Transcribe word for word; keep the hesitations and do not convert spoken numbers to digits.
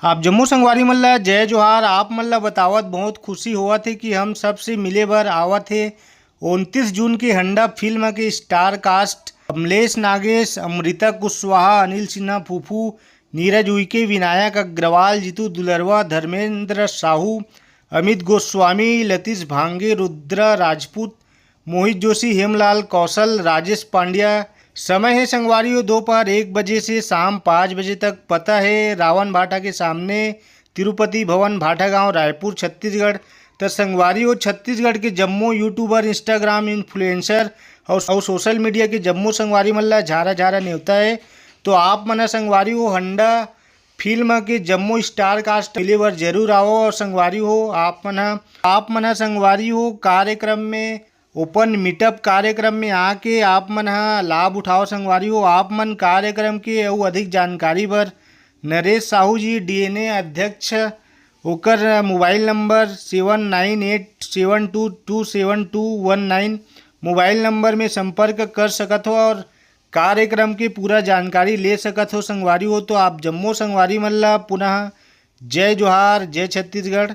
आप जम्मो संगवारी मन ला जय जोहार। आप मन ला बतावत बहुत खुशी होवत हे कि हम सबसे मिले बर आवत हे उनतीस जून के हंडा फिल्म के स्टार कास्ट कमलेश नागेश, अमृता कुशवाहा, अनिल सिन्हा फूफू, नीरज उइके, विनायक अग्रवाल, जीतू दुलरवा, धर्मेंद्र साहू, अमित गोस्वामी, लतीश भांगे, रुद्र राजपूत, मोहित जोशी, हेमलाल कौशल, राजेश पांड्या। समय हे संगवारी हो दोपहर एक बजे से शाम पाँच बजे तक। पता हे रावण भाटा के सामने, तिरुपति भवन, भाटा गांव, रायपुर, छत्तीसगढ़। त संगवारी हो छत्तीसगढ़ के जम्मो यूट्यूबर, इंस्टाग्राम इन्फ्लुएंसर अउ, अउ सोशल मीडिया के जम्मो संगवारी मन ला झारा झारा नेवता हे। तो आप मन ह संगवारी हो हंडा फिल्म के जम्मो स्टार कास्ट मिले बर जरूर आवो। और संगवारी हो आप मन ह, आप मन ह संगवारी हो कार्यक्रम में ओपन मीटअप कार्यक्रम में आके आप मन ह लाभ उठाओ संगवारी हो। आप मन कार्यक्रम के अउ अधिक जानकारी बर नरेश साहू जी, डीएनए अध्यक्ष, ओकर mobile number seven nine eight seven two two seven two one nine mobile number में संपर्क कर सकत हो और कार्यक्रम के पूरा जानकारी ले सकत हो संगवारी हो। तो आप जम्मो संगवारी मन ला पुनः जय जोहार, जय छत्तीसगढ़।